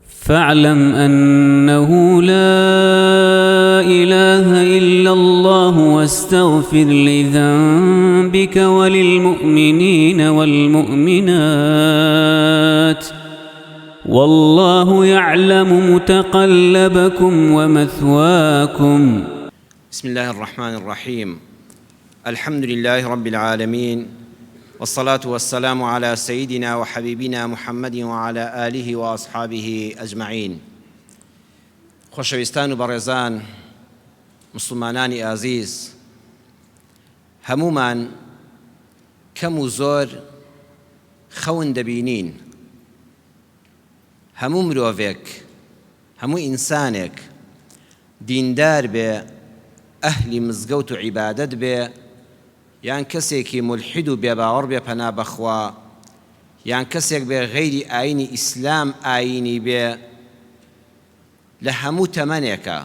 فاعلم انه لا اله الا الله واستغفر لذنبك وللمؤمنین والمؤمنات واللە یعلم متقلبکم ومثواکم. بسم اللە الرحمن الرحیم الحمد للە رب العالمین والصلاة والسلام علی سیدنا وحبیبنا محمد وعلی آله وأصحابه اجمعین خۆشەویستان و بەڕێزان موسڵمانانی ئازیز هەموومان کەم و زۆر خەون دەبینین هەموو مرۆڤێک هەموو ئینسانێک دیندار بێ ئەهلی مزگەوت و عیبادەت بێ یان کەسێکی مولحید و بێباوەڕ بێ پەنا بەخوا یان کەسێک بێ غەیری ئاینی ئیسلام ئاینی بێ لە هەموو تەمەنێکا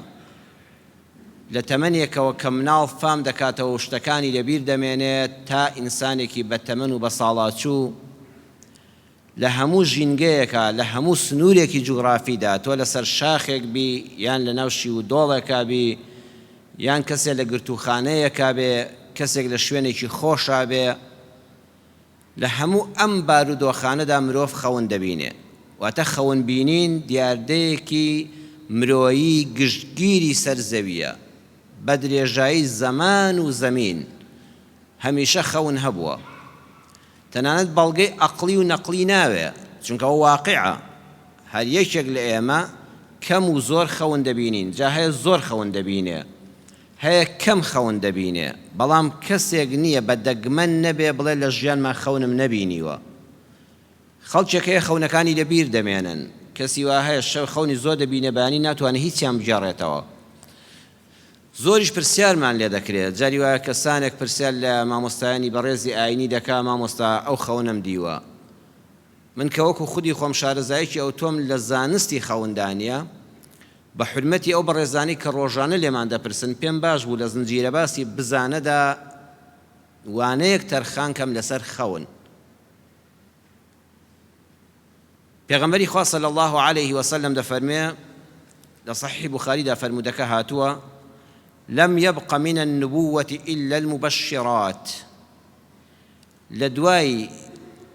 لە تەمەنێکەوە کە مناڵ فام دەکاتەوە و شتەکانی لەبیر دەمێنێ تا ئینسانێکی بەتەمەن و بەساڵاچوو لە هەموو ژینگەیەکا، لە هەموو سنوورێکی جوگرافیدا، تۆ لەسەر شاخێک بی یان لە ناو شیو و دۆڵێکا بی، یان کەسێ لە گرتووخانەیەکا بێ، کەسێک لە شوێنێکی خۆشا بێ، لە هەموو ئەم بارودۆخانەدا مرۆڤ خەون دەبینێ. واتە خەون بینین دیاردەیەکی مرۆیی گشتگیری سەر زەوییە، بە درێژایی زەمان و زەمین هەمیشە خەون هەبووە. تەنانەت بەڵگەی ئەقڵی و نەقڵی ناوێ، چونکە ئەوە واقیعە، هەر یەکێک لە ئێمە کەم و زۆر خەون دەبینین، جا هەیە زۆر خەون دەبینێ، هەیە کەم خەون دەبینێ، بەڵام کەسێک نییە بە دەگمەن نەبێ بڵێ لە ژیانما خەونم نەبینیوە. خەڵکێک هەیە خەونەکانی لە بیر دەمێنن، کەسی وا هەیە شەو خەونی زۆر دەبینێ بەیانی ناتوانێ هیچیان بگێڕێتەوە. زۆریش پرسیارمان لێ دەکرێت، جاری وایە کەسانێک پرسیار لە مامۆستایانی بەڕێزی ئایینی دەکا، مامۆستا ئەو خەونەم دیوە. من کە وەکو خودی خۆم شارەزایەکی ئەوتۆم لە زانستی خەوندا نییە، بە حورمەتی ئەو بەڕێزانەی کە ڕۆژانە لێمان دەپرسن، پێم باش بوو لە زنجیرەباسی بزانەدا وانەیەک تەرخان کەم لەسەر خەون. پێغەمبەری خوا صلی اللە علیه وسلم دەفەرموێ، لە صحیح بوخاریدا فەرموودەکە هاتووە، لم یبق من النبوة الا المبشرات، لە دوای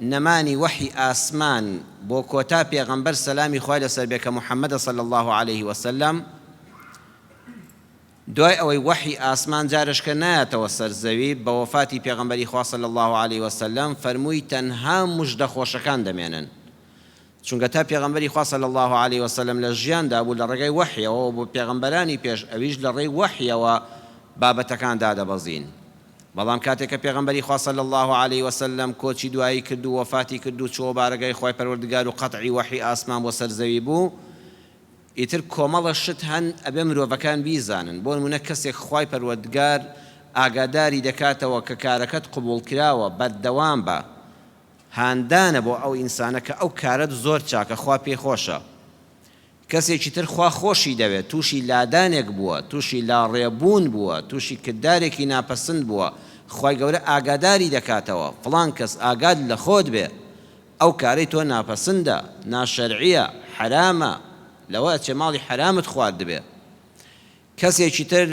نەمانی وەحی ئاسمان بۆ کۆتا پێغەمبەر سەلامی خوای لەسەر بێ کە محمدە صلی اللە علیه وسلم، دوای ئەوەی وەحی ئاسمان جارێشکە نایەتەوە سەر زەوی، بە وەفاتی پێغەمبەری خوا صلی اللە علیە وسلم فەرمووی تەنها مژدە خۆشەکان دەمێنن، چونکە تا پێغەمبەری خوا صلی اللە علیە وسلم لە ژیاندا بوو لە ڕێگای وەحیەوە و بۆ پێغەمبەرانی پێش ئەویش لە ڕێی وەحیەوە بابەتەکان دادەبەزین، بەڵام کاتێک کە پێغەمبەری خوا صلی اللە علیە وسلم کۆچی دوایی کرد و وەفاتی کرد و چووە بارەگای خوای پەروەردگار و قەتعی وەحی ئاسمان بۆ سەر زەوی بوو، ئیتر کۆمەڵە شت هەن ئەبێ مرۆڤەکان بیزانن، بۆ نموونە کەسێک خوای پەروەردگار ئاگاداری دەکاتەوە کە کارەکەت قبوڵ کراوە بەردەوام بە، هاندانە بۆ ئەو ئینسانە کە ئەو کارەت زۆر چاکە خوا پێی خۆشە. کەسێکی تر خوا خۆشی دەوێت تووشی لادانێک بووە، تووشی لاڕێ بوون بووە، تووشی کردارێکی ناپەسند بووە، خوای گەورە ئاگاداری دەکاتەوە فڵان کەس ئاگات لە خۆت بێ ئەو کارەی تۆ ناپەسندە، ناشەرعیە، حەرامە، لەوە ئەچێ ماڵی حەرامت خواردبێ. کەسێکی تر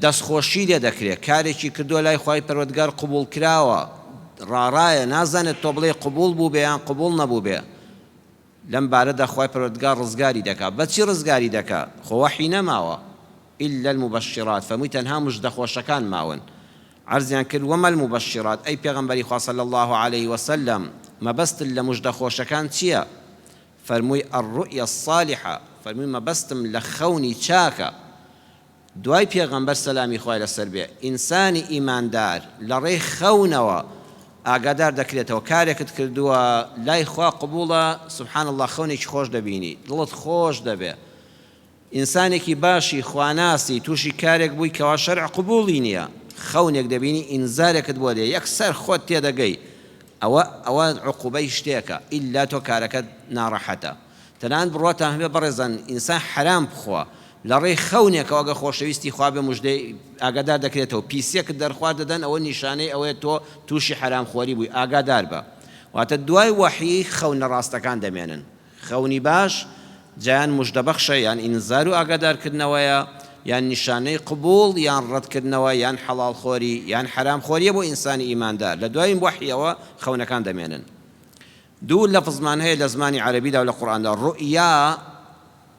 دەستخۆشی لێ دەکرێ، کارێکی کردووە لای خوای پەروەردگار قبوڵ کراوە، ڕاڕایە، نازانێت تۆ بڵێی قبوڵ بووبێ یان قبوڵ نەبووبێ. لەم بارەدا خوای پەروەردگار ڕزگاری دەکا. بە چی ڕزگاری دەکا؟ خۆ وەحی نەماوە. الا المبشرات، فەرمووی تەنها مژدە خۆشەکان ماون. عەرزیان کرد، وما المبشرات، ئەی پێغەمبەری خوا صلی اللە علیە وسلم مەبەستت لە مژدە خۆشەکان چییە؟ فەرمووی، الرؤیا الصالحە، فەرمووی مەبەستم لە خەونی چاکە. دوای پێغەمبەر سەلامی خوای لەسەر بێ، ئینسانی ئیماندار لە ڕێی خەونەوە ئاگادار دەکرێتەوە کارێکت کردووە لای خوا قبوڵە، سبحان اللە خەونێکی خۆش دەبینی، دڵت خۆش دەبێ. ئینسانێکی باشی خواناسی توشی کارێک بووی کەوا شەرع قبوڵی نیە خەونێک دەبینی ئینزارێکت بۆ دێ یەکسەر خۆت تێدەگەی ئەوە ئەوە عقوبەی شتێکە ئیلا تۆ کارەکەت ناڕەحەتە تەنانەت بڕواتان هەبێ بەڕێزان ئینسان حەرام بخوا لەڕێی خەونێکەوە گەر خۆشەویستی خوا بێ مژدەی ئاگادار دەکرێتەوە پیسیەکت دەرخوارد دەدەن ئەوە نیشانەی ئەوەیە تۆ توشی حەرام خۆری بووی ئاگادار بە واتە دوای وەحی خەونە ڕاستەکان دەمێنن. خەونی باش جا یان موژدەبەخشە یان ئینزار و ئاگادارکردنەوەیە یان نیشانەی قبوڵ یان ڕەتکردنەوە یان حەڵاڵخۆری یان حەرامخۆریە بۆ ئینسانی ئیماندار لە دوای وەحیەوە خەونەکان دەمێنن. دوو لەفزمان هەیە لە زمانی عەرەبیدا و لە قورئاندا، ڕوئیا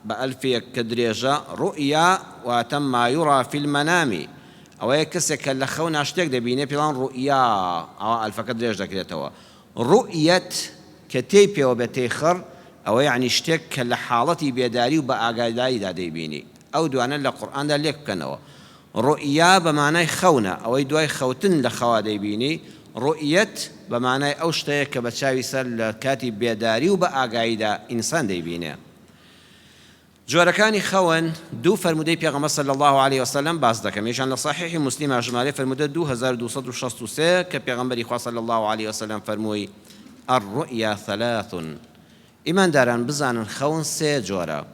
بە ئەلفێک کە درێژە، ڕوئیا واتە ما یری فی المنام، ئەوەیە کەسێک کە لە خەونا شتێک دەبینێ پێی دەڵێن ڕوئیا، ئاوا ئەلفەکە درێژ دەکرێتەوە. ڕوئیەت کە تێی پێوە بێت تێی خڕ، ئەوە یەعنی شتێک کە لە حاڵەتی بێداری و بە ئاگاداریدا دەیبینی. ئەو دوانە لە قورئاندا لێک بکەنەوە. ڕوئیا بە مانای خەونە، ئەوەی دوای خەوتن لە خەوا دەیبینی، ڕوئیەت بە مانای ئەو شتەیە کە بە چاوی سەر لە کاتی بێداری و بە ئاگاییدا ئینسان دەیبینێ. جۆرەکانی خەون، دوو فەرموودەی پێغەمبەر صلی اللە علیە وسلم باس دەکەم، یەکیان لە صحیحی موسلیمە ژمارەی فەرموودە 2263 کە پێغەمبەری خوا صلی اللە علیە وسلم فەرمووی، الرؤیا ثلاث، ئیمانداران بزانن خەون سێ جۆرە،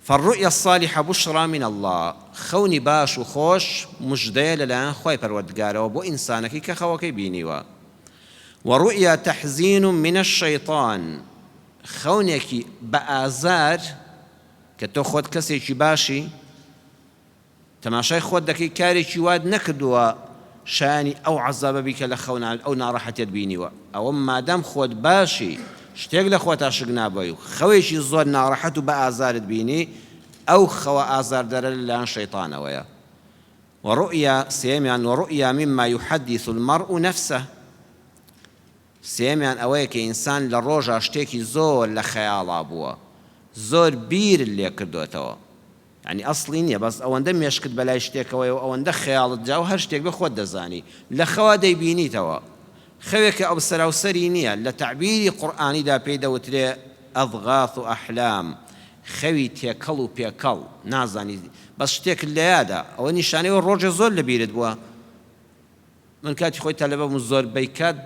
فالرؤیا الصالحە بشری من اللە، خەونی باش و خۆش مژدەیە لەلایەن خوای پەروەردگارەوە بۆ ئینسانەکەی کە خەوەکەی بینیوە، ورؤیا تحزین من الشیطان، خەونێکی بە ئازار کە تۆ خۆت کەسێکی باشی تەماشای خۆت دەکەی کارێکی وات نەکردووە شایانی ئەو عەزابە بی کە لە خەونا ئەو ناڕەحەتیەت بینیوە ئەوە مادام خۆت باشی شتێک لە خۆتا شک نابەی و خەوێکی زۆر ناڕەحەت و بە ئازارت بینی ئەو خەوە ئازاردەرە لەلایەن شەیتانەوەیە ورؤیا سێیەمیان ورؤیا مما یحدث المرء نفسه سێیەمیان ئەوەیە کە ئینسان لە ڕۆژا شتێکی زۆر لە خەیاڵا بووە زۆر بیرت لێ کردۆتەوە یانی ئەسڵی نیە بەس ئەوەندە مێشکت بەلای شتێکەوەیە و ئەوەندە خەیاڵت جا و هەر شتێک بێ خۆت دەزانی لە خەوا دەیبینیتەوە خەوێکە ئەو سەراوسەری نیە لە تەعبیری قورئانیدا پێی دەوترێ اضغاث احلام خەوی تێکەڵ و پێکەڵ نازانی بەس شتێکت لە یادە ئەوە نیشانەی ئەوە ڕۆژێ زۆر لە بیرت بووە من کاتی خۆی تەلەبە بووم زۆربەی کات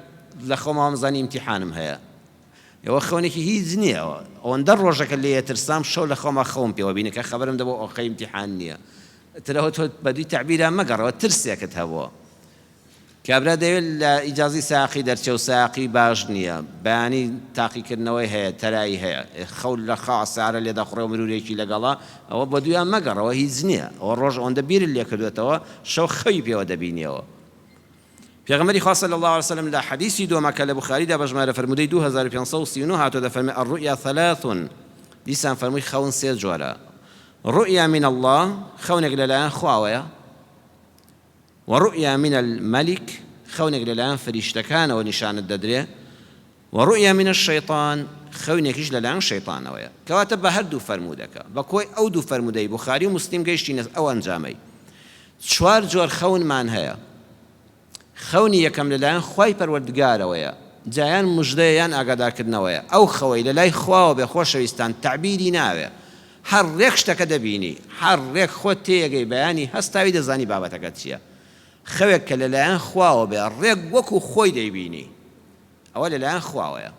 لە خۆما وامزانی ئیمتیحانم هەیە ئەوە خەونێکی هیچ نییە ئەوە ئەوەندە ڕۆژەکە لێ ترسام شەو لە خۆما خەوم پێوە بینی کە خەبەرم دەبوو ئۆقەی ئیمتیحان نییە ترەوە تۆ بەدووی تەعبیرا مەگەڕەوە ترسێکت هەبووە کابرا دەیەوێت لە ئیجازی ساقی دەرچێ و ساقی باش نییە بەیانی تاقیکردنەوەی هەیە تەرایی هەیە خەو لە خا سارە لێ دەخڕێ و مرورێکی لەگەڵە ئەوە بەدوویان مەگەڕەوە هیچ نییە ئەوە ڕۆژ ئەوەندە بیرت لێ کردوێتەوە شەو خەوی پێوە دەبینیەوە. پێغەمبەری خوا صلی اللە علیە وسلم لە حەدیسی دووەما کە لە بوخاریدا بە ژمارە فەرموودەی 2539 هاتووە دەفەرمێ الرؤیا ثلاث دیسان فەرمووی خەون سێ جۆرە رؤیا من اللە خەونێک لەلایەن خواوەیە ورؤیا من الملک خەونێک لەلایەن فریشتەکانەوە نیشانت دەدرێ ورؤیا من الشیطان، خەونێکیش لەلایەن شەیتانەوەیە. کەواتە بە هەردوو فەرموودەکە، بە کۆی ئەو دوو فەرموودەی بوخاری و موسلیم گەیشتینە ئەو ئەنجامەی چوار جۆر خەونمان هەیە. خەونی یەکەم لەلایەن خوای پەروەردگارەوەیە، جا یان مژدەیە یان ئاگادارکردنەوەیە، ئەو خەوەی لەلای خواوە بێ خۆشەویستان تەعبیری ناوێ، هەر ڕێک شتەکە دەبینی، هەر ڕێک خۆت تێیەگەی بەیانی هەستاوی دەزانی بابەتەکە چییە. خەوێک کە لەلایەن خواوە بێ ڕێک وەکو خۆی دەیبینی. ئەوە لەلایەن خواوەیە.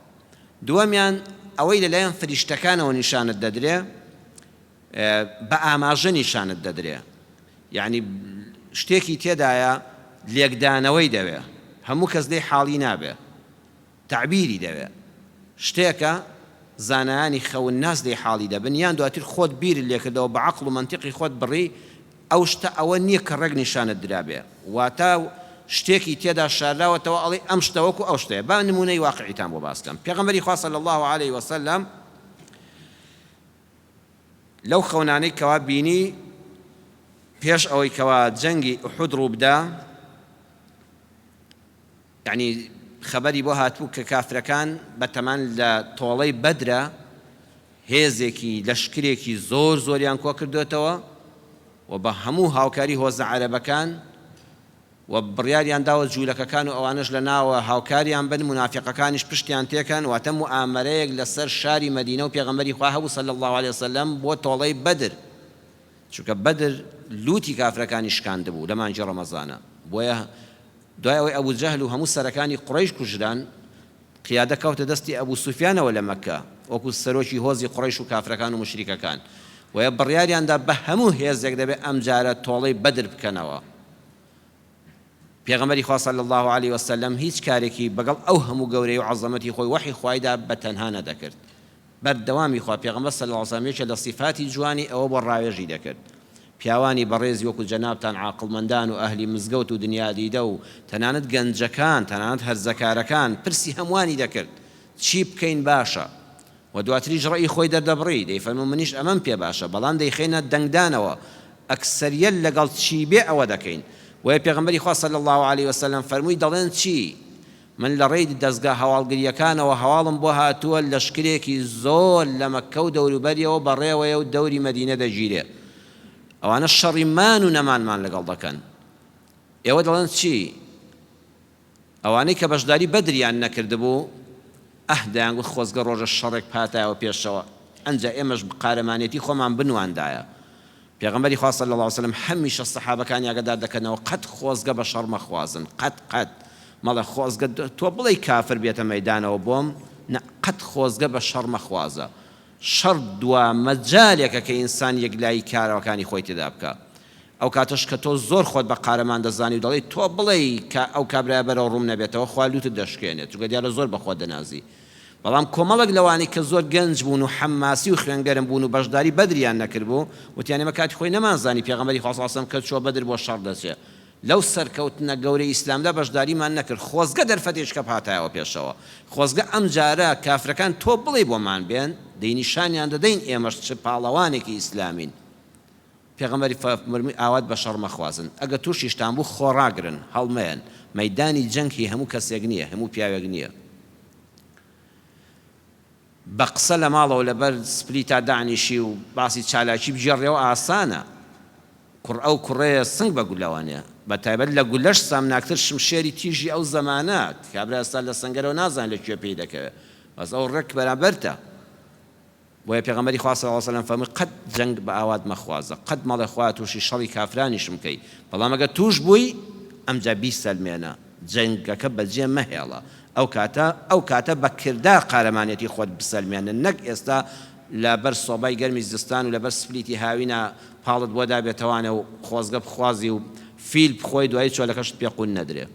دووەمیان ئەوەی لەلایەن فریشتەکانەوە نیشانت دەدرێ بە ئاماژە نیشانت دەدرێ یعنی شتێکی تێدایە لێکدانەوەی دەوێ هەموو کەس لێی حاڵی نابێ تەعبیری دەوێ شتێکە زانایانی خەونناس لێی حاڵی دەبن یان دواتر خۆت بیرت لێکردەوە بە عەقڵ و مەنتیقی خۆت بڕی ئەو شتە ئەوە نییە کە ڕێک نیشانت درابێ واتە شتێکی تێدا شارراوەتەوە ئەڵێی ئەم شتە وەکو ئەو شتەیە با نموونەی واقعیتان بۆ باس کەم پێغەمبەری خوا صلی اللە علیه وسلم لەو خەونانەی کەوا بینی پێش ئەوەی کەوا جەنگی ئوحود ڕووبدا یەعنی خەبەری بۆ هاتبوو کە کافرەکان بەتەمان لە تۆڵەی بەدرە هێزێکی لەشکرێکی زۆر زۆریان کۆکردۆتەوە و بە هەموو هاوکاری هۆزە عەرەبەکان و بڕیاریان داوە جوولەکەکان و ئەوانەش لە ناوە هاوکاریان بن مونافیقەکانیش پشتیان تێکەن واتە موئامەرەیەک لەسەر شاری مەدینە و پێغەمبەری خوا هەبوو صلی اللە علیە وسلم بۆ تۆڵەی بەدر چونکە بەدر لوتی کافرەکانی شکاندبوو لە مانگی ڕەمەزانە بۆیە دوای ئەوەی ئەبو جەهل و هەموو سەرەکانی قوڕەیش کوژران، قیادە کەوتە دەستی ئەبو سوفیانەوە لە مەککە وەکو سەرۆکی هۆزی قوڕەیش و کافرەکان و موشریکەکان، بۆیە بڕیاریان دا بە هەموو هێزێک دەبێ ئەمجارە تۆڵەی بەدر بکەنەوە. پێغەمبەری خوا صلی اللە علیە وسلم هیچ کارێکی بەگەڵ ئەو هەموو گەورەیی و عەزەمەتی خۆی وەحی خوای دا بە تەنها نەدەکرد. بەردەوامی خوا پێغەمبەر صلی اللە علیە وسلم یەکێ لە سیفاتی جوانی ئەوە بۆ ڕاوێژی دەکرد پیاوانی بەڕێزی وەکو جەنابتان عاقڵمەندان و ئەهلی مزگەوت و دنیادیدە و تەنانەت گەنجەکان تەنانەت هەرزەکارەکان پرسی هەمووانی دەکرد چی بکەین باشە و دواتریش ڕەئی خۆی دەردەبڕی دەیفەرموو منیش ئەمەم پێ باشە بەڵام دەیخەینە دەنگدانەوە ئەکسەریەت لەگەڵ چی بێ ئەوە دەکەین بۆیە پێغەمبەری خوا صلی اللە علیە وسلم فەرمووی دەڵێن چی من لە ڕێی دەزگا هەواڵگرییەکانەوە هەواڵم بۆ هاتووە لەشکرێکی زۆر لە مەککە و دەوروبەریەوە بەڕێوەیە و دەوری مەدینە دەگیرێ. ئەوانە شەڕی مان و نەمانمان لەگەڵ دەکەن. ئێوە دەڵێن چی؟ ئەوانەی کە بەشداری بەدریان نەکردبوو، ئەه دەیانگوت خۆزگە ڕۆژە شەڕێک بهاتایەوە پێشەوە، ئەنجا ئێمەش قارەمانێتی خۆمان بنواندایە. پێغەمبەری خوا صلی اللە علیە وسلم هەمیشە سەحابەکانی ئاگادار دەکەنەوە قەت خۆزگە بە شەڕ مەخوازن قەت قەت مەڵێ خۆزگە تۆ بڵێی کافر بێتە مەیدانەوە بۆم نا قەت خۆزگە بە شەڕ مەخوازە شەڕ دوا مەجالێکە کە ئینسان یەکلایی کارەکانی خۆی تێدا بکا ئەو کاتەش کە تۆ زۆر خۆت بە قارەمان دەزانی و دەڵێی تۆ بڵێی کە ئەو کابرایە بەرەو ڕووم نەبێتەوە خوا لوتت دەشکێنێت چونکە دیارە زۆر بە خۆت دەنازی بەڵام کۆمەڵێک لەوانەی کە زۆر گەنج بوون و حەماسی و خوێنگەرم بوون و بەشداری بەدریان نەکردبوو، وتیان ئێمە کاتی خۆی نەمانزانی پێغەمبەری خوا صلی اللە علیە وسلم کە چووە بەدر بۆ شەڕ دەچێ. لەو سەرکەوتنە گەورەی ئیسلامدا بەشداریمان نەکرد، خۆزگە دەرفەتێکی کە بهاتایەوە پێشەوە. خۆزگە ئەمجارە کافرەکان تۆ بڵێی بۆمان بێن، دەی نیشانیان دەدەین ئێمەش چ پاڵەوانێکی ئیسلامین. پێغەمبەری فەرمووی، ئاوات بە شەڕ مەخوازن، ئەگەر تووشیشتان بوو خۆڕاگرن، هەڵمەیەن، مەیدانی جەنگ هی هەموو کەسێک نییە، هەموو پیاوێک نییە. بە قسە لە ماڵەوە لەبەر سپلیتا دانیشی و باسی چالاکی بگێڕیەوە ئاسانە، کوڕ ئەو کوڕەیە سنگ بە گولەوە نێ، بە تایبەت لە گولەش سامناکتر شمشێری تیژی ئەو زەمانە، کابرا ئێستا لە سەنگەرەوە نازانێ لە کوێ پێی دەکەوێ، بەس ئەو ڕێک بەرامبەرتە. بۆیە پێغەمبەری خوا صلی اللە علیە وسلم فەرمووی قەت جەنگ بە ئاوات مەخوازە، قەت مەڵێ خوایە تووشی شەڕی کافرانیشم کەی، بەڵام ئەگەر تووش بووی ئەمجا بیسەلمێنە، جەنگەکە بەجێ مەهێڵە، ئەو کاتە ئەو کاتە بە کردار قارەمانێتی خۆت بسەلمێنە نەک ئێستا لە بەر سۆبای گەرمی زستان و لەبەر سپلیتی هاوینە پاڵت بۆ دابێتەوانێ و خۆزگە بخوازی و فیل بخۆی دوایی چۆلەکەشت پێ قوون نەدرێ.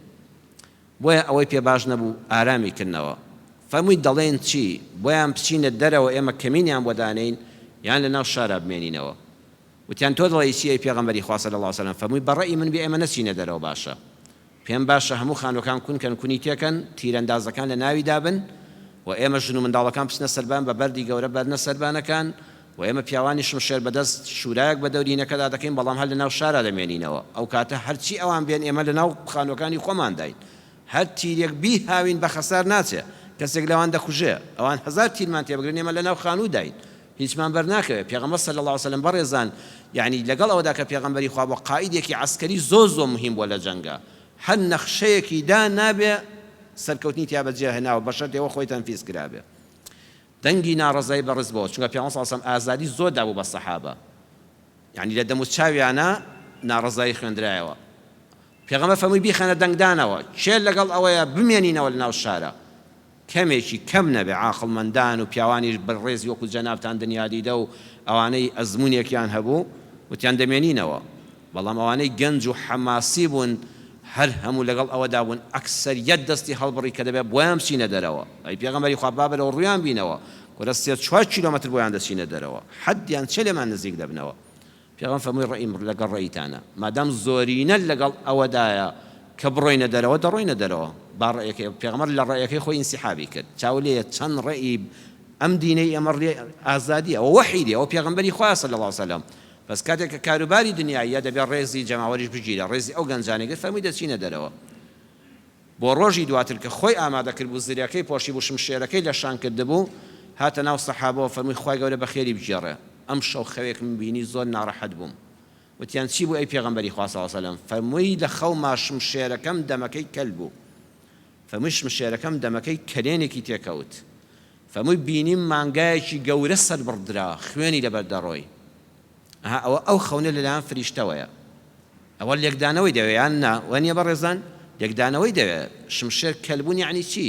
بۆیە ئەوەی پێ باش نەبوو ئارامی کردنەوە. فەرمووی دەڵێن چی؟ بۆیان بچینە دەرەوە ئێمە کەمینیان بۆ دانێین یان لە ناو شارا بمێنینەوە؟ وتیان تۆ دەڵێی چی ئەی پێغەمبەری خوا صلی اللە علیە وسلم؟ فەرمووی بە ڕەئی من بێ ئێمە نەچینە دەرەوە باشە. پێم باشە هەموو خانووەکان کون کەن کونی تێکەن، تیرەندازەکان لە ناویدا بن و ئێمە ژن و منداڵەکان بچنە سەربان بە بەردی گەورە بەرنە سەربانەکان و ئێمە پیاوانی شمشێر بەدەست شورایەک بە دەوری هینەکەدا دەکەین بەڵام هەر لەناو شارا دەمێنینەوە ئەو کاتە هەرچی ئەوان بێن ئێمە لەناو خانوەکانی خۆمانداین هەر تیرێک بیهاوین بە خەسار ناچێ کەسێک لەوان دەکوژێ ئەوان هەزار تیرمان تێبگرن ئێمە لەناو خانووداین هیچمان بەر ناکەوێ پێغەمبەر صلی اللە علیه وسلم بەڕێزان یعنی لەگەڵ ئەوەدا کە پێغەمبەری خوا بۆ قائیدێکی عەسکەری زۆر زۆر مهم بووە لە جەنگا هەر نەخشەیەکی دا نابێ سەرکەوتنی تیا بەجێ هێناوە بە شەرتێ ئەوە خۆی تەنفیز کرابێ دەنگی ناڕەزایی بەڕز بۆوە چونکە پێغەمبەر صلی اللە علیە وسلم ئازادی زۆر دابوو بە سەحابە یعنی لە دەم و چاویانە ناڕەزایی خوێندرایەوە پێغەمبەر فەرمووی بیخەنە دەنگدانەوە کێ لەگەڵ ئەوەیە بمێنینەوە لەناو شارە کەمێکی کەم نەبێ عاقڵمەندان و پیاوانیش بەڕێزی وەکو جەنابتان دنیادیدە و ئەوانەی ئەزموونێکیان هەبوو وتیان دەمێنینەوە بەڵام ئەوانەی گەنج و حەماسی بوون هەر هەموو لەگەڵ ئەوەدا بوون ئەکسەریەت دەستی هەڵبڕی کە دەبێت بۆیان بچینە دەرەوە ئەی پێغەمبەری خوا با بەرەو ڕوویان بینەوە کورە سێ چوار کیلۆمەتر بۆیان دەچینە دەرەوە حەدیان چێ لێمان نزیک دەبنەوە پێغەمبەر فەرمووی ڕەئیم لەگەڵ ڕەئیتانە مادام زۆرینە لەگەڵ ئەوەدایە کە بڕۆینە دەرەوە دەڕۆینە دەرەوە با ڕەئیەکەی پێغەمبەر لە ڕەئیەکەی خۆی ئینسیحابی کرد چاو لێیە چەند ڕەئی ئەم دینەی ئێمە ئازادیە ئەوە وەحی دێ ئەوە پێغەمبەری خوایە صلی اللە علیه وسلم بەس کاتێک کە کاروباری دنیاییە دەبێ ڕێزی جەماوەریش بگیرێ ڕێزی ئەو گەنجانەی گرت فەرمووی دەچینە دەرەوە بۆ ڕۆژی دواتر کە خۆی ئامادە کردبوو زرێکەی پۆشیبوو شمشێرەکەی لە شان کردبوو هاتە ناو سەحابەوە فەرمووی خوای گەورە بەخێری بگێڕێ ئەمشەو خەوێکم بینی زۆر ناڕەحەت بووم وتیان چی بوو ئەی پێغەمبەری خوا صلی اللە علیە وسلم فەرمووی لە خەوما شمشێرەکەم دەمەکەی کەل بوو فەرمووی شمشێرەکەم دەمەکەی کەلێنێکی تێکەوت فەرمووی بینیم مانگایەکی گەورە سەربڕدرا خوێنی لەبەر دەڕۆی ئەها ئەوە ئەو خەونە لەلایەن فریشتەوەیە ئەوە لێکدانەوەی دەوێ یان نا وەنیە بەڕێزان لێکدانەوەی دەوێ شمشێر کەلبوون یەعنی چی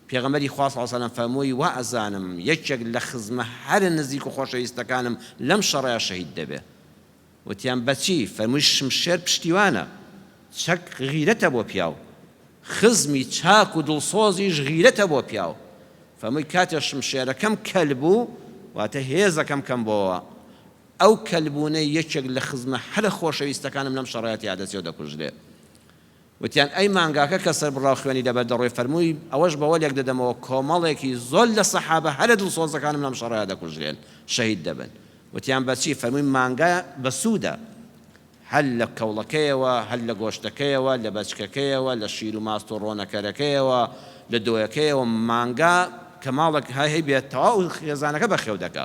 پێغەمبەری خوا صلی اللە علیه و سلم فەرمووی وا ئەزانم یەکێک لە خزمە هەرە نزیک و خۆشەویستەکانم لەم شەڕەیا شەهید دەبێ وتیان بەچی؟ فەرمووی شمشێر پشتیوانە، چەک غیرەتە بۆ پیاو، خزمی چاک و دڵسۆزیش غیرەتە بۆ پیاو. فەرمووی کاتێ شمشێرەکەم کەل بوو، واتە هێزەکەم کەم بۆوە، ئەو کەلبوونەی یەکێک لە خزمە هەرە خۆشەویستەکانم لەم شەڕەیا تیا دەچێ و دەکوژرێ. وتیان ئەی مانگاکە کە سەربڕاو خوێنی لەبەر دەڕۆی، فەرمووی ئەوەش بەوە لێک دەدەمەوە کۆمەڵێکی زۆر لە سەحابە هەرە دڵسۆزەکانم لەم شەڕەیا دەکوژرێن، شەهید دەبن. وتیان بەچی؟ فەرمووی مانگا بەسوودە. هەر لە کەوڵەکەیەوە، هەر لە گۆشتەکەیەوە، لە بەچکەکەیەوە، لە شیر و ماست و ڕۆنەکەرەکەیەوە، لە دۆیەکەیەوە، مانگا کە ماڵێک هەیبێت تەواو خێزانەکە بەخێو دەکا.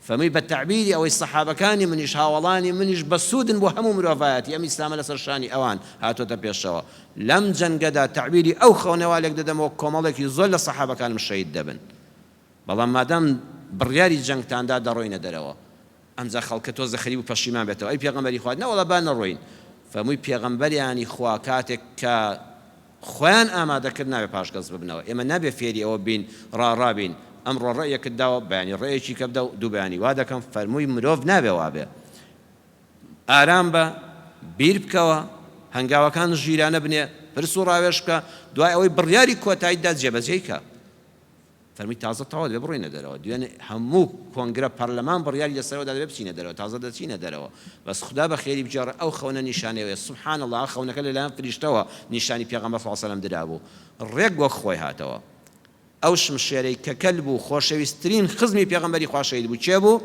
فەرمووی بە تەعبیری ئەوەی سەحابەکانی منیش هاوەڵانی منیش بەسوودن بۆ هەموو مرۆڤایەتی، ئەم ئیسلامە لەسەر شانی ئەوان هاتۆتە پێشەوە. لەم جەنگەدا تەعبیری ئەو خەونە وا لێکدەدەمەوە کۆمەڵێکی زۆر لە سەحابەکانم شەهید دەبن. بەڵام مادام بڕیاری جەنگتان دا دەڕۆینە دەرەوە. ئەمجا خەڵکە تۆزێ خەریک بوو پەشیمان بێتەوە، ئەی پێغەمبەری خوا، نەوەڵا با نەڕۆین. فەرمووی پێغەمبەریانی خوا کاتێک کە خۆیان ئامادە کرد نابێ پاشگەز ببنەوە. ئێمە نابێ فێری ئەوە بین ڕاڕا بین، ئەمڕۆ ڕەئیەکت داوە، بەیانی ڕەئیەکی کە بدە و دوو بەیانی وا دەکەم، فەرمووی مرۆڤ نابێ وابێ. ئارام بە، بیر بکەوە، هەنگاوەکان ژیرانە بنێ، پرس و ڕاوێژ بکە، دوای ئەوەی بڕیاری کۆتاییت دا جێبەجێی کە. فەرمووی تازە تەواو دەبێ بڕۆینە دەرەوە، دوێنێ هەموو کۆنگرە پەرلەمان بڕیاری لەسەرەوە دا دەبێ بچینە دەرەوە، تازە دەچینە دەرەوە، بەس خودا بە خێری بگێڕێ ئەو خەونە نیشانەی ئەوەیە، سبحان اللە خەونەکە لەلایەن فریشتەوە نیشانی پێغەمبەر صلی اللە علیە وسلم درابوو، ڕێک وەک خۆی هاتەوە. ئەو شمشێرەی کە کەل بوو خۆشەویستترین خزمی پێغەمبەری خوا شەهید بوو کێ بوو؟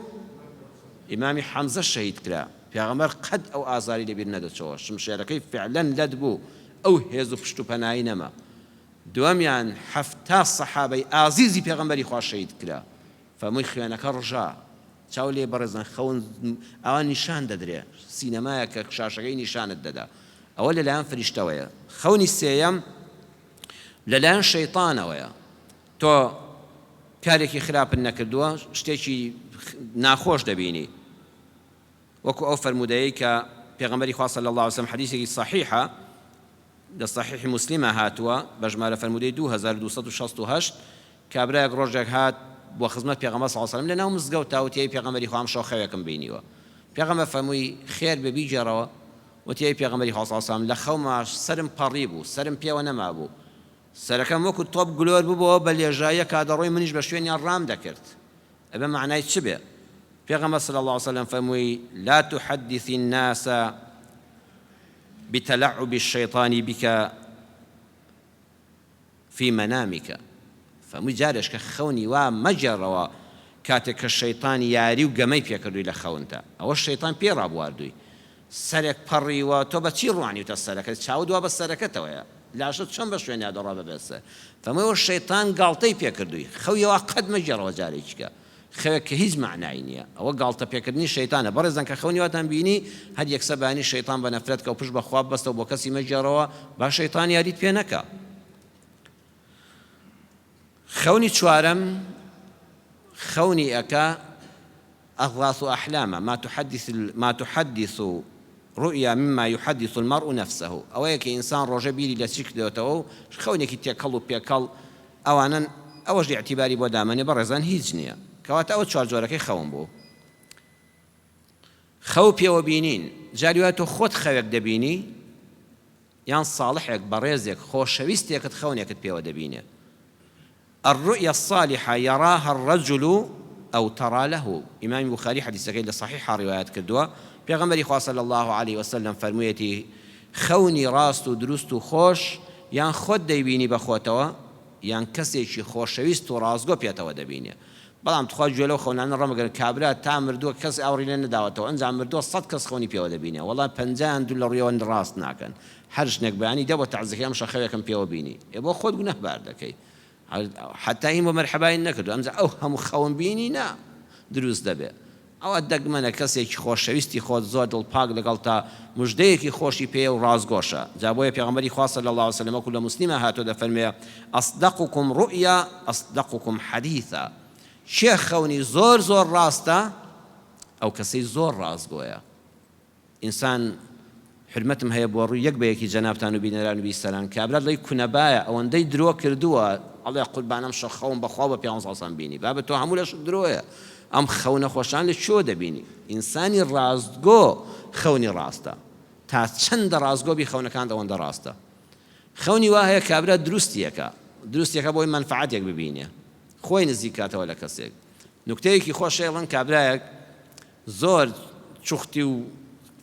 ئیمامی حەمزە شەهید کرا، پێغەمبەر قەت ئەو ئازاری لەبیر نەدەچۆوە، شمشێرەکەی فعلەن لەت بوو، ئەو هێز و پشت و پەنای نەما. دووەمیان 70 سەحابەی ئازیزی پێغەمبەری خوا شەهید کرا فەرمووی خوێنەکە ڕژا چاو لێ بەڕێزان خەون ئاوا نیشان دەدرێ سینەمایە کە شاشەکەی نیشانت دەدا ئەوە لەلایەن فریشتەوەیە خەونی سێیەم لەلایەن شەیتانەوەیە تۆ کارێکی خراپت نەکردووە شتێکی ناخۆش دەبینی وەکو ئەو فەرموودەیەی کە پێغەمبەری خوا صلی اللە علیە وسلم حەدیسێکی صەحیحە لە صحیح موسلمە هاتووە بە ژمارە فەرموودەی 2268 کابرایەک ڕۆژێک هات بۆ خزمەت پێغەمبەر صلی اللە علیه وسلم لە ناو مزگەوتا وتی ئەی پێغەمبەری خوا ئەمشەو خەوێکم بینیوە پێغەمبەر فەرمووی خێر بێ بیگێڕەوە وتی ئەی پێغەمبەری خوا صلی اللە علیه وسلم لە خەوما سەرم پەڕی بوو سەرم پێوە نەمابوو سەرەکەم وەکو تۆپ گلۆر ببۆوە بە لێژاییەکا دەڕۆی منیش بە شوێنیان ڕام دەکرد ئەبێ مەعنای چ بێ؟ پێغەمبەر صلی اللە علیە وسلم فەرمووی، لا تحدث الناس بتلعب الشیطان بک فی منامک، فەرمووی جارێش کە خەونی وا مەگێڕەوە کاتێک کە شەیتان یاری و گەمەی پێکردووی لە خەونتا، ئەوە شەیتان پێی ڕابواردووی، سەرێک پەڕیوە تۆ بە چی ڕوانیوتە سەرەکەت چاوت وا بە سەرەکەتەوەیە لاشەت چۆن بە شوێنیا دەڕوا بەبێ سەر فەرمووی ئەوە شەیتان گاڵتەی پێ کردووی خەوی وا قەت مەگێڕەوە جارێکیکە خەوێک کە هیچ مەعنای نییە ئەوە گاڵتە پێکردنی شەیتانە بەڕێزان کە خەونی واتان بینی هەر یەکسەر بەیانی شەیتان بە نەفرەت کە و پشت بە خوا ببەستەوە بۆ کەسی مەگێڕەوە با شەیتان یاریت پێ نەکا. خەونی چوارەم خەونی ئەکا اضغاث احلام ما تحدث ما تحدث رؤیا مما يحدث المرء نفسه ئەوەیە کە ئینسان ڕۆژە بیری لە چی کردۆتەوە و خەونێکی تێکەڵ و پێکەڵ ئەوانەن ئەوەش ئیعتیباری بۆ دامەنێ بەڕێزان هیچ نییە کەواتە ئەوە چوار جۆرەکەی خەون بوو خەو پێوە بینین جاری وایە تۆ خۆت خەوێک دەبینی یان ساڵحێک بەڕێزێک خۆشەویستێکت خەونێکت پێوە دەبینێ الرؤیا الصالحە یراها الرجل او تری له ئیمامی بوخاری حەدیسەکەی لە صحیحا ڕیوایەت کردووە پێغەمبەری خوا صلی اللە علیە وسلم فەرموویەتی خەونی ڕاست و دروست و خۆش یان خۆت دەیبینی بە خۆتەوە یان کەسێکی خۆشەویست و ڕاستگۆ پێتەوە دەبینێ بەڵام تخوا گوێ لەو خەونانە ڕەمەگرن کابرا تا مردووە کەس ئاوڕی لێ نەداوەتەوە ئەنجا مردووە سەت کەس خەونی پێوە دەبینێ وەڵا پەنجایان دوو لە ڕویەوە ڕاست ناکەن هەر ژنێک بەیانی دە بۆ تەعزیەکەی ئەمشەو خەوێکم پێوە بینی ئێ بۆ خۆت گوناه بار دەکەی حەتا هین بۆ مەرحەبای نەکردووە ئەمجا ئەو هەموو خەون بینینە دروست دەبێ ئەوە دەگمەنە کەسێکی خۆشەویستی خۆت زۆر دڵ پاک لەگەڵتا مژدەیەکی خۆشی پێیە و ڕاستگۆشە جا بۆیە پێغەمبەری خوا صلی اللە علیە وسلم وەکو لە موسلیما هاتووە دەفەرموێ اصدقکم رؤیا اصدقکم حدیثا کێ خەونی زۆر زۆر ڕاستە ئەو کەسەی زۆر ڕاستگۆیە. ئینسان حورمەتم هەیە بۆ ڕووی یەک بە یەکی جەنابتان و بینەران و بیسەران کابرا دڵی کونەبایە ئەوەندەی درۆ کردووە ئەڵێ قوربان ئەمشەو خەوم بە خوا و بە پێغەمبەر صلی اللە بینی بابە تۆ هەموو لەشت درۆیە ئەم خەونە خۆشان لە کوێوە دەبینی ئینسانی ڕاستگۆ خەونی ڕاستە تا چەندە ڕاستگۆ بی خەونەکانت ئەوەندە ڕاستە خەونی وا هەیە کابرا دروستیەکە دروستیەکە بۆی مەنفەعەتێک ببینێ. خۆی نزیک کاتەوە لە کەسێک. نوکتەیەکی خۆش هەیە ئەڵێن کابرایەک زۆر چوختی و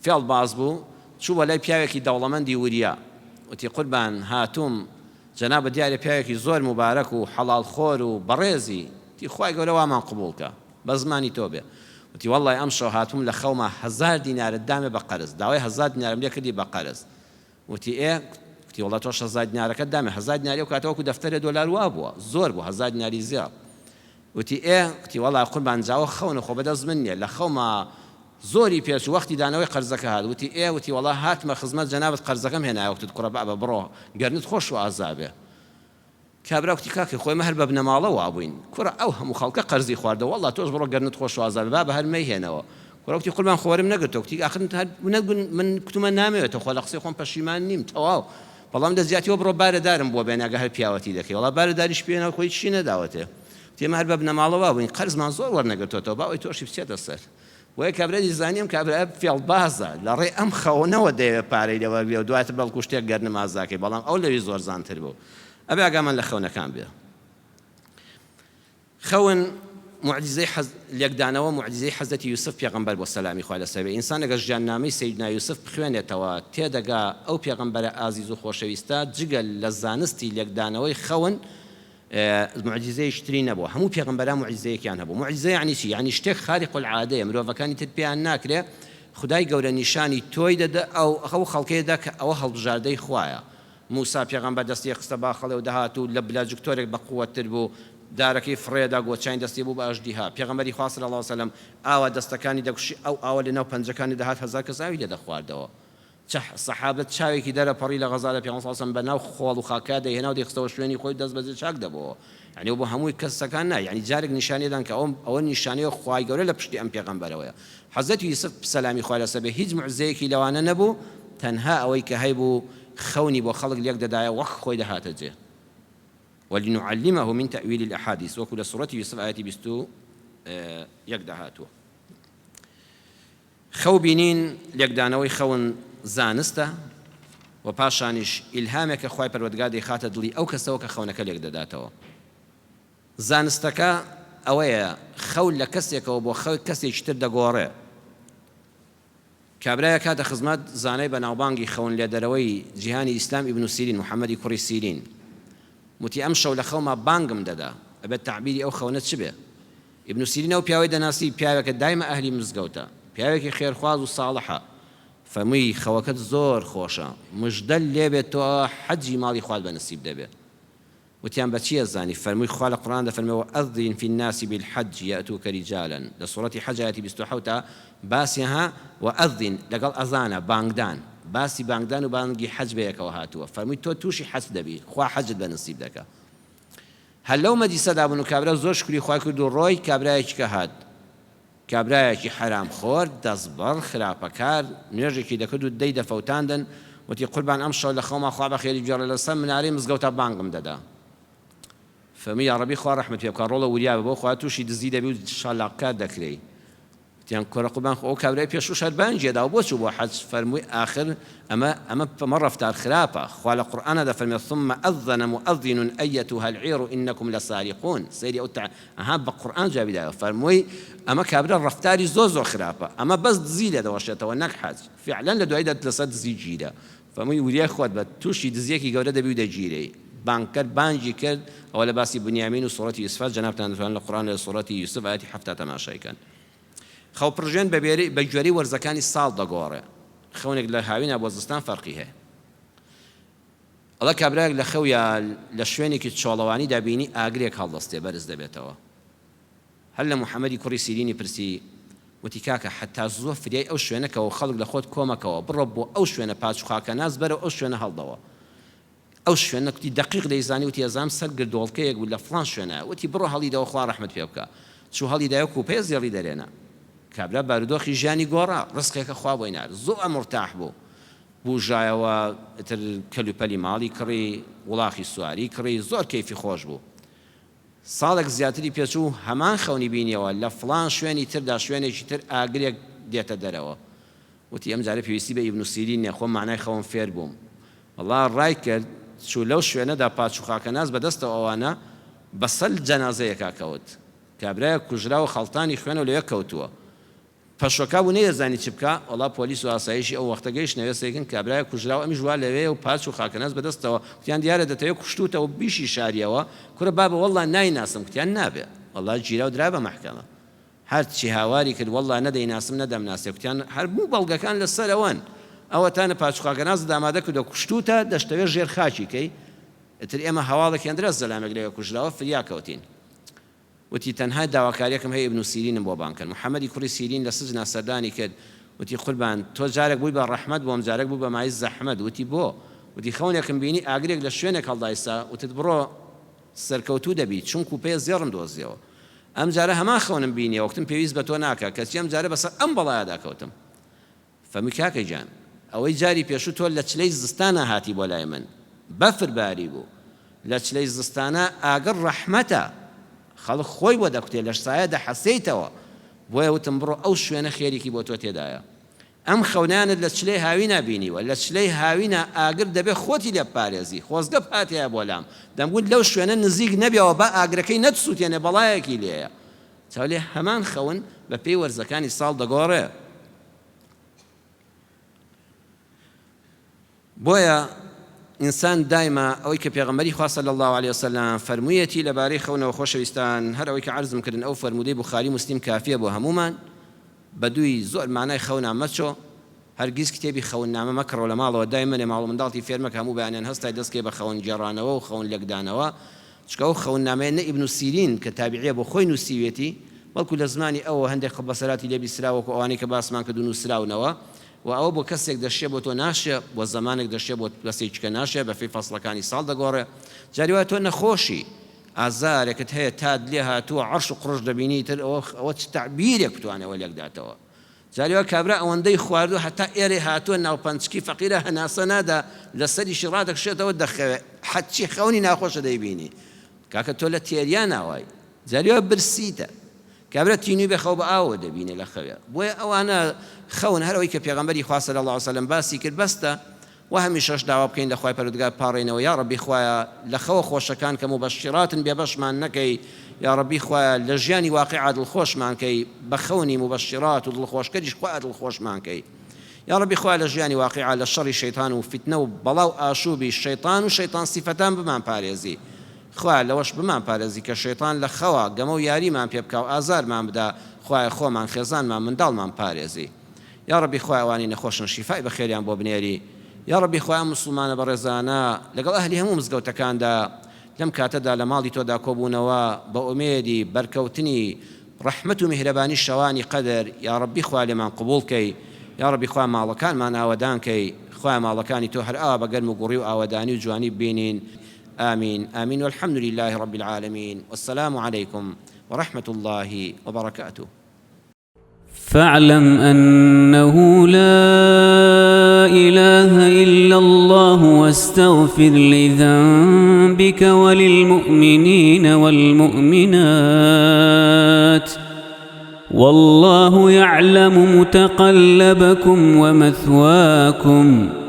فێڵ باز بوو، چوو بۆ لای پیاوێکی دەوڵەمەندی وریا، وتی قوربان هاتووم جەنابت دیارە پیاوێکی زۆر موبارەک و حەڵاڵ خۆر و بەڕێزی، وتی خوای گەورە وامان قبوڵ کە بە زمانی تۆ بێ، وتی وەڵڵای ئەمشەو هاتووم لە خەوما هەزار دینارت دامێ بە قەرز، داوای هەزار دینارم لێ کردی بە قەرز، وتی ئێ؟ وتی وەڵا تۆش هەزار دینارەکەت دامێ، هەزار دیناری ئەو کاتە وەکو دەفتەرێ دۆلار وابووە، زۆر بوو هەزار دیناری زێڕ. وتی ئێ؟ وتی وەڵا قوربان جا ئەوە خەونە خۆ بەدەست من نیە، لە خەوما زۆری پێچوو وەختی دانەوەی قەرزەکە هات، وتی ئێ؟ وتی وەڵا هاتمە خزمەت جەنابت قەرزەکەم هێنایە، وتت کوڕە بابە بڕۆ گەرنت خۆش و ئازا بێ. کابرا کوتی کاکە خۆ ئێمە هەر بە بنەماڵە وابووین کوڕە ئەو هەموو خەڵکە قەرزی خواردە وەڵا تۆش بڕۆ گەرنت خۆش و ئازا بێ بابە هەر مەیهێنەوە کوڕە کوتی قوربان خۆ وەرم نەگرتەوە کوتی ئاخر هەر نەگون من کوتومە نامەوێتەوە خۆ لە قسەی خۆم پەشیمان نیم تەواو بەڵام لە جیاتیەوە بڕۆ بارە دارم بۆ بێنە ئەگەر هەر پیاوەتی دەکەی وەڵا بارە داریش پێ ناو خۆی چی نەداوەتێ کوتی ئێمە هەر بە بنەماڵە وابووین قەرزمان زۆر وەرنەگرتۆتەوە با ئەوەی تۆشی بچێتە سەر بۆیە کابرای زانی ئەم کابرایە فێڵبازە لەڕێی ئەم خەونەوە دەیەوێت پارەی لێ وەرگرێ و دواتر بەڵکو شتێک گەرنم ئازاکەی بەڵام ئەو لەوی زۆرزانتر بوو ئەبێ ئاگامان لە خەونەکان بێ خەون معجزەی حەز لێکدانەوە معجزەی حەزرەتی یوسف پێغەمبەر بۆ سەلامی خوای لەسەر بێ ئینسان ئەگەر ژیاننامەی سەیدنا یوسف بخوێنێتەوە تێدەگا ئەو پێغەمبەرە ئازیز و خۆشەویستە جگە لە زانستی لێکدانەوەی خەون موعجیزەیەکی تری نەبووە هەموو پێغەمبەران موعجیزەیەکیان هەبوو موعجیزە یەعنی چی یەعنی شتێک خارق العادەیە مرۆڤەکانی تر پێیان ناکرێ خودای گەورە نیشانی تۆی دەدا ئەو ئەو خەڵکەی دەدا کە ئەوە هەڵبژاردەی خوایە موسا پێغەمبەر دەستی خستە باخەڵێ و دەهات و لە بلا جکتۆرێک بە قوەتتر بوو دارەکەی فڕێدا گۆچانی دەستی بوو بە ئەژدیها پێغەمبەری خوا صلی اللە علیە وسلم ئاوا دەستەکانی دەکوشی ئەو ئاوە لەناو پەنجەکانی دەهات هەزار کەس ئاوی لێ دەخواردەوە چ سەحابەت چاوێکی دەرەپەڕی لە غەزا لە پێغەمبەر صلی اللە علیە وسلم بە ناو خۆڵ و خاکا دەیهێنا و دەیخستەوە شوێنی خۆی و دەست بەجێ چاک دەبۆوە یەعنی ئەوە بۆ هەمووی کەسەکان نا یەعنی جارێک نیشانی دان کە ئەوە ئەوە نیشانەیە خوای گەورە لە پشتی ئەم پێغەمبەرەوەیە حەزرەتی یوسف سەلامی خوای لەسەر بێ هیچ موعجیزەیەکی لەوانە نەبوو تەنها ئەوەی کە هەیبوو خەونی بۆ خەڵک لێک دەدایە وەک خۆی دەهاتە جێ ولنعلمه من تأویل الاحادیث وەکو لە سوڕەتی یوسف ئایەتی 21 دا هاتووە. خەو بینین لێکدانەوەی خەون زانستە و پاشانیش ئیلهامێکە خوای پەروەردگار دەیخاتە دڵی ئەو کەسەوە کە خەونەکە لێکدەداتەوە. زانستەکە ئەوەیە خەو لە کەسێکەوە بۆ خەوی کەسێکی تر دەگۆڕێ. کابرایەک هاتە خزمەت زانای بەناوبانگی خەون لێدەرەوەی جیهانی ئیسلام ئیبن سیرین محەمەدی کوڕی سیرین وتی ئەمشەو لە خەوما بانگم دەدا ئەبێت تەعبیری ئەو خەونە چ بێ؟ ئیبن سیرین ئەو پیاوەی دەناسی، پیاوێکە دایمە ئەهلی مزگەوتە، پیاوێکی خێرخواز و ساڵحە، فەرمووی، خەوەکەت زۆر خۆشە، مژدەت لێ بێت تۆ حەجی ماڵی خوات بە نسیب دەبێ. وتیان بە چی ئەزانی؟ فەرمووی، خوا لە قورئان دەفەرموێ، وأذن فی الناس بالحج یأتوک رجالا، لە سوڕەتی حەج ئایەتی 27 باسی ها، وأذن، لەگەڵ ئەزانە، بانگدان، باسی بانگدان و بانگی حەج بەیەکەوە هاتووە، فەرمووی تۆ تووشی حەج دەبی، خوا حەجت بە نسیب دەکا. هەر لەو مەجلیسەدا بوون و کابرا زۆر شوکری خوای کرد و ڕۆی، کابرایەکی کە هات، کابرایەکی حەرام خۆر، دەستبڕ، خراپەکار، نوێژێکی دەکرد و دەی دەفەوتاندن، وتی، قوربان ئەمشەو لە خەوما خوا بەخێری بگێڕێ لەسەر منارەی مزگەوتا بانگم دەدا. فەرمووی، یاڕەبی خوا ڕەحمت پێ بکا، ڕۆڵە وریابە بەو خوا تووشی دزی دەبی و شەلاقکار دەکرێی. وتیان کورە قوربان خۆ ئەو کابرای پێشووش هەر بانگی ئەدا و بۆ چوو بۆ حەج؟ فەرمووی ئاخر ئەمە ئەمە ئەمە ڕەفتار خراپە، خوا لە قورئانا دەفەرمێ ثم اذن مؤذن ایتها العیر انکم لسارقون سەیری ئەو تع ئەها بە قورئان جوابی دایەوە فەرمووی ئەمە کابرا ڕەفتاری زۆر زۆر خراپە ئەمە بەس دزی لێ دەوەشێتەوە نەک حەج فعلا لە دواییدا لەسەر دزی گیرا فەرمووی وریای خۆت بە تووشی دزیەکی گەورە دەبی و دەگیرێی بانگکەر بانگی کرد ئەوە لە باسی بنیامین و سوڕەتی یوسفە جەنابتان دەتوانن لە قورئان لە سوڕەتی یوسف ئایەتی 70 تەماشای کەن خەوپڕژێن بە بێری بە گوێرەی وەرزەکانی ساڵ دەگۆڕێ خەونێک لە هاوینا بۆ زستان فەرقی هەیە ئەڵێ کابرایەک لە خەویا لە شوێنێکی چۆڵەوانیدا بینی ئاگرێک هەڵدەستێ بەرز دەبێتەوە هەر لە محەمەدی کوڕی سیرینی پرسی، وتی، کاکە حەتا زووە فریای ئەو شوێنە کەوە و خەڵک لە خۆت کۆمەکەوە، بڕۆ بۆ ئەو شوێنە پاچ و خاکەناس بەرەو ئەو شوێنە هەڵدەوە. ئەو شوێنە، کوتی، دەقیق دەیزانی، وتی، ئەزانم سەر گردۆڵکەیەک بوو لە فڵان شوێنایە. وتی، بڕۆ هەڵیدەوە خوا ڕەحمت پێ بکا. چوو هەڵیدایەوە کوپەیە زێڕی دەرێنا. کابرا بارودۆخی ژیانی گۆڕا، ڕزقێکە خوا بۆی نارد. زۆر مورتاح بوو. بووژایەوە، ئیتر کەلوپەلی ماڵی کڕی، وڵاخی سواری کڕی، زۆر کەیفی خۆش بوو. ساڵێک زیاتری پێچوو هەمان خەونی بینیەوە لە فڵان شوێنی تردا شوێنێکی تر ئاگرێک دێتە دەرەوە وتی ئەم جارە پێویستی بە ئیبن سیرین نیە خۆم مەعنای خەوم فێر بووم وەڵا ڕای کرد چوو لەو شوێنەدا پاچ و خاکەناس بە دەستەوە ئەوانە. بەسەر جەنازەیەکا کەوت. کابرایەک کوژرا و خەڵتانی خوێنەوە لەوێ کەوتووە. پەشۆکا بوو نەیەزانی چ بکا، وەڵا پۆلیس و ئاسایشی ئەو وەختە گەیشتنە وێ سەیرکەن کابرایەک کوژراوە ئەمیش وا لەوێیە و پاچ و خاکەناز بەدەستەوە، کوتیان دیارە دەتەوێ کوشتووتە و بیشی شاریەوە، کورە بابە وەڵا نایناسم، کوتیان نابێ، وەڵا گیرا و درا بە مەحکەمە. هەر چی هاواری کرد وەڵا نە دەیناسم نە دەمناسێ، کوتیان هەرموو بەڵگەکان لە سەرەوەن، ئەوەتانە پاچ و خاکەنازت ئامادە کردووە کوشتووتە دەشتەوێ ژێر خاکی کەی، ئیتر ئێمە هەواڵێک هێندرا زەلامێک لەوێ کوژراوە فریا کەوتین. وتی، تەنها داواکاریەکم هەیە ئیبن سیرینم بۆ بانگ کەن. محەمەدی کوڕی سیرین لە سجنا سەردانی کرد، وتی، قوربان تۆ جارێک بووی بە ڕەحمەت بۆم جارێک بووی بە مایەی زەحمەت. وتی، بۆ؟ وتی، خەونێکم بینی ئاگرێک لە شوێنێک هەڵدایسا، وتت بڕۆ سەرکەوتوو دەبی، چون کوپەیە زێڕم دۆزیەوە. ئەمجارە هەمان خەونم بینیەوە، کوتم پێویست بە تۆ ناکا، کەچی ئەمجارە بەسەر ئەم بەڵایەدا کەوتم. فەرمووی کاکە گیان ئەوەی جاری پێشوو تۆ لە چلەی زستانا هاتی بۆ لای من بەفر باری بوو لە چلەی زستانا ئاگر ڕەحمەتە خەڵک خۆی بۆ دەکوتێ لەش سایە دەحەسێیتەوە بۆیە وتم بڕۆ ئەو شوێنە خێرێکی بۆ تۆ تێدایە ئەم خەونانت لە چلەی هاوینا بینیوە لە چلەی هاوینا ئاگر دەبێ خۆتی لێ بپارێزی خۆزگە بهاتایە بۆ لام دەمگوت لەو شوێنە نزیک نەبیەوە با ئاگرەکەی نەتسوتێنێ بەڵایەکی لێیە چاو لێ هەمان خەون بە پێی وەرزەکانی ساڵ دەگۆڕێ. بۆیە ئینسان دایما ئەوەی کە پێغەمبەری خوا صلی اللە علیە وسلم فەرموویەتی لەبارەی خەونەوە خۆشەویستان هەر ئەوەی کە عەرزم کردن ئەو فەرموودەی بوخاری موسلیم کافیە بۆ هەموومان بەدووی زۆر مانای خەونا مەچۆ هەرگیز کتێبی خەوننامە مەکڕەوە لە ماڵەوە دایمەنێ ماڵ و منداڵتی فێر مەکە هەموو بەیانیان هەستای دەست کەی بە خەون گێڕانەوە و خەون لێکدانەوە چونکە ئەو خەوننامەیە نە ئیبن سیرین کە تابیعیە بۆ خۆی نووسیوێتی بەڵکو لە زمانی ئەوەوە هەندێک بەسەرهاتی لێ بیستراوە وەکو ئەوانەی کە باسمان کرد و نووسراونەوە و ئەوە بۆ کەسێک دەشێ بۆ تۆ ناشێ بۆ زەمانێک دەشێ بۆ کەسێکی کە ناشێ بەپێی فەسڵەکانی ساڵ دەگۆڕێ جاری وایە تۆ نەخۆشی ئازارێکت هەیە تات لێ هاتووە عەرش و قڕش دەبینی تر ئەوە ئەوە چ تەعبیرێک بتوانێ ئەوە لێکداتەوە جاری وا کابرا ئەوەندەی خواردوە هەتا ئێرەی هاتوە ناوپەنچکی فەقیرە هەناسە نادا لەسەریشی ڕادەکشێتەوە دەخەوێ هەرچی خەونی ناخۆشە دەیبینی کاکە تۆ لە تێریا ناوای جاری وا برسیتە کابرا تینوی بێ خەو بە ئاوەوە دەبینێ لە خەوێ بۆیە ئەوانە خەون هەر ئەوەی کە پێغەمبەری خوا صلی اللە علیە وسلم باسی کرد بەستە وە هەمیشەش داوا بکەین لە خوای پەروەردگار پاڕێینەوە یاڕەبی خوایە لە خەوە خۆشەکان کە موبەشیراتن بێبەشمان نەکەی یاڕەبی خوایە لە ژیانی واقیعا دڵخۆشمان کەی بە خەونی موبەشیرات و دڵخۆشکەریش خوایە دڵخۆشمان کەی یاڕەبی خوایە لە ژیانی واقیعا لە شەڕی شەیتان و فیتنە و بەڵا و ئاشوبی شەیتان و شەیتان سیفەتان بمان پارێزی خوایە لەوەش بمان پارێزی کە شەیتان لە خەوا گەمە و یاریمان پێ بکا و ئازارمان بدا خوایە خۆمان خێزانمان منداڵمان پارێزی. یاڕەبی خوایە ئەوانەی نەخۆشن شیفای بەخێریان بۆ بنێری یاڕەبی خوایە ئەم موسڵمانە بەڕێزانە لەگەڵ ئەهلی هەموو مزگەوتەکاندا لەم کاتەدا لە ماڵی تۆدا کۆبوونەوە بە ئومێدی بەرکەوتنی ڕەحمەت و میهرەبانی شەوانی قەدر یاڕەبی خوایە لێمان قبوڵ کەی یاڕەبی خوایە ماڵەکانمان ئاوەدان کەی خوایە ماڵەکانی تۆ هەر ئاوا بە گەرم و گوڕی و ئاوەدانی و جوانی ببینین آمین آمین والحمد لله رب العالمین والسلام علیکم ورحمة اللە وبرکاته. فاعلم أنه لا إله إلا الله واستغفر لذنبك وللمؤمنين والمؤمنات والله يعلم متقلبكم ومثواكم.